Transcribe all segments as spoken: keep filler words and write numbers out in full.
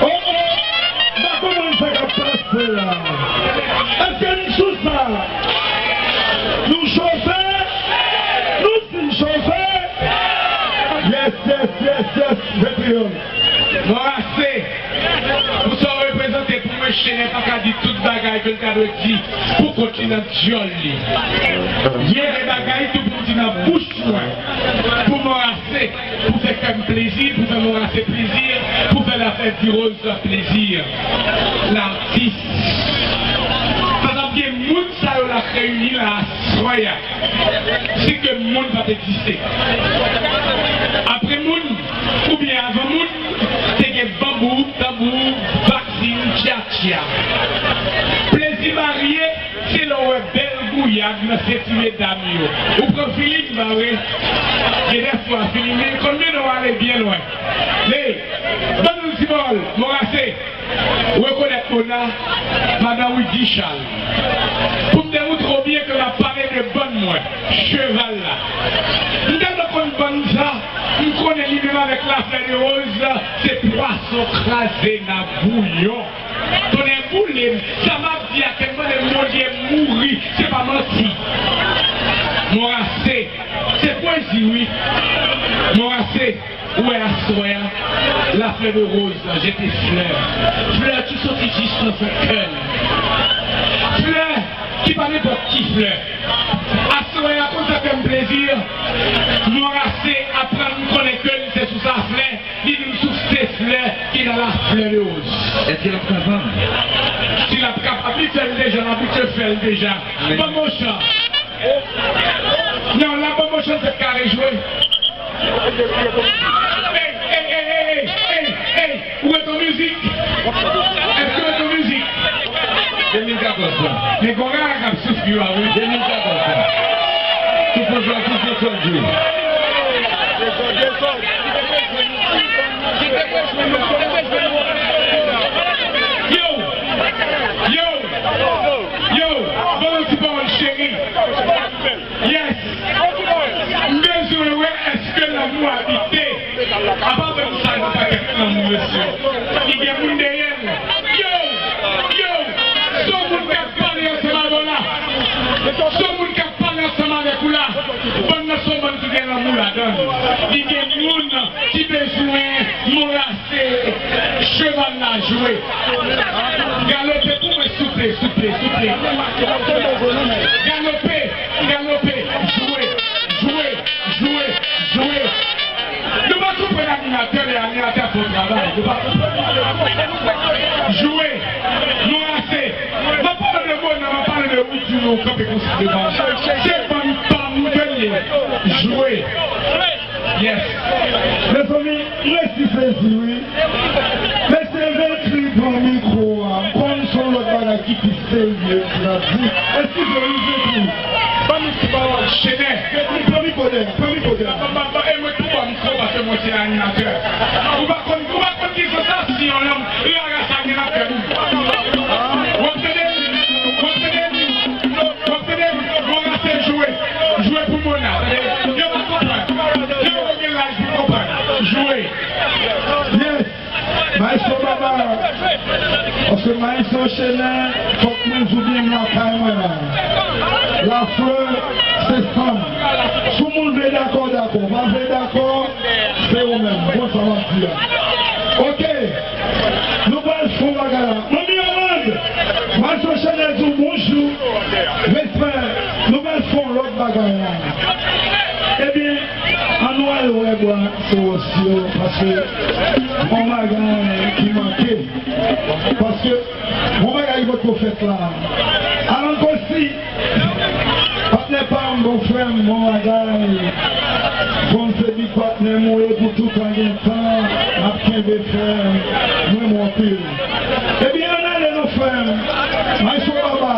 Oh, oh, m pa konprann sa k ap pase a. Èske n sou sa? Nou chofe? Nou di n chofe? Yes, yes, yes, yes, Petriyòl. Mòrase, pou sa w reprezante pou mwen, Chenè pa ka di tout bagay ke l ta dwe di pou kontinan dyòl li. Gen de bagay tou pou m di nan bouch mwen, pou Mòrase, pou fè kè m plezi, pou fè Mòrase plezi, pou fè Lafèdiroz plezi. Latis. Pa t ap gen moun sa yo l ap reyini la aswè a si ke moun pa t egziste. Apre moun, oubyen avan moun, te gen banbou, tanbou, vaksin, tchatcha. Plezi marye, se lè w wè bèl gouyad nan senti medam yo. Ou pran filing, pa vre? Gen dèfwa filing li konn mennen w ale byen lwen. Men, ban nou ti pawòl, Mòrase. Rekonèt Mona, madan Widy Charles. Pou m demoutre w byen ke m ap pale de bann mwen, cheval la. M tèlman konn bann sa, m konnen li menm avèk Lafèdiroz, se pwason kraze nan bouyon. Tonnè boule m, sa m ap di a, kè m mande Bondye mouri, se pa manti. Mòrase, se pwezi wi. Mòrase. Ou wè aswè a, la fleur de rose la jete flè. Flè ki soti jis nan fon kè l. Flè ki pa nenpòt ki flè. Aswè a, konn sa fè m plezi, Morase aprann m konnen ke l se sou sa flè, li di m sou se flè ki nan la fleur de rose. Èske l ap kapab? Si l ap kapab, li fè l deja, l abitye fè l deja. Ban m yon chan. Non, la ban m yon chan, tèt kare jwe. Ey, ey, ey, ey, ey, ey, ey, ey, ou ret an mizik? Èske ou ret an mizik? De mil katòz la. Men gon gade k ap soufri a, wi. De mil katòz la. Tout pwofesè, tout pwofesè di. Yo! Yo! Yo! Ban m yon ti pawòl, cheri. Yes! M bezwen wè èske lanmou abite. Apa fè m sa nan pakèt lanmou, mesye. Li gen moun dèyè l. Yo! Yo! Se yon moun k ap pale ansanm avè w la. Se yon moun k ap pale ansanm avèk ou la. Bann nan se yon bann ki gen lanmou ladan l. Li gen moun ki bezwen Morase, cheval la jwe. Galope pou mwen, souple, souple, souple. Galope, galope, jwe, jwe, jwe, jwe. Nou pa konprann animatè, lè animatè ap fè yon travay. Nou pa konprann. Jwe, Morase. M ap pale de Mona, m ap pale de Woody, nou kanpe konsa devan. Se bann pa m ke l ye. Jwe. Yes. Mezanmi, m resi sezi, wi. Mesye Ventri pran mikwo a. M konn se yon lòt bagay ki pi serye ki l ap di. Eskize, wi, Ventri. Ban m ti pawòl. Chenè. Ventri, pran mikwo dèyè. Pran mikwo dèyè. Ba, ba, ba, e mwen tou ba mikwo paske mwen se animatè. Ou pa konn, ou pa konn ki sansasyon lanmou. Rara sa gen nan kè m. W ap tande? W ap tande? W ap tande? Mona se jwe. Jwe pou Mona. Yo pa konprann. Yo gen laj pou konprann. Jwe. Yes. Maestro Baba. Paske Maestro Chenè, fòk mwen di w byen m lakay mwen la. Laflè se san m. Si yon moun vle dakò, dakò. Pa vle dakò, se ou menm. Bon, sa w ap di a. Ok. Nou pral fè yon bagay la. Manmi Yolande, Maestro Chenè di w bonjou. Respè. Nou pral fè yon lòt bagay la. Ebyen, ann nou al wè bwa se wòs yo, paske yon bagay ki manke. Paske yon bagay ki potko fèt la. Alan Kosi, patnè pa m, bon frè m, bon bagay. Bon, se big patnè m ou ye pou toutan gen tan, n ap kenbe frè m, m renmen w anpil. Ebyen, ann ale non, frè m. Maestro Baba.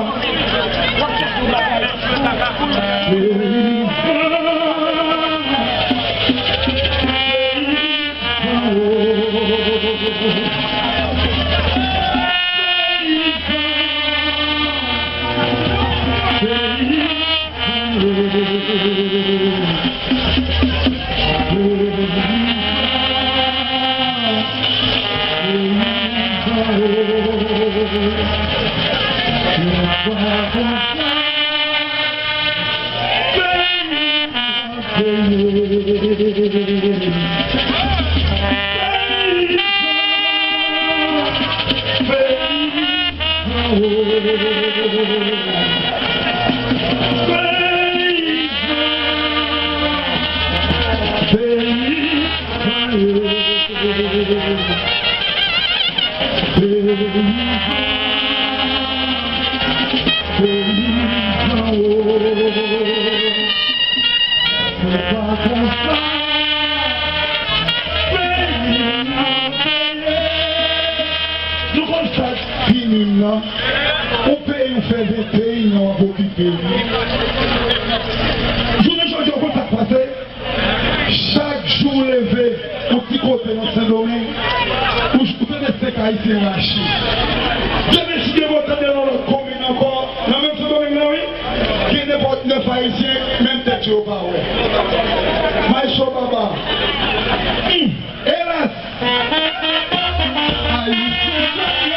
Nou konn sa k pi minm nan? Yon peyi ou fè venteyen an w ap okipe li. Jounen jodi a, w konn sa k pase? Chak jou w leve, yon ti kote nan Sendomeng, ou, ou tande senk Ayisyen rache. Demen si Dye vle, w tande nan lòt komin ankò, nan menm Sendomeng nan, wi, gen nenpòt nèf Ayisyen, menm tèt yo, yo pa wè. Maestro Baba. Hmm. Elas! Ayisyen sa yo.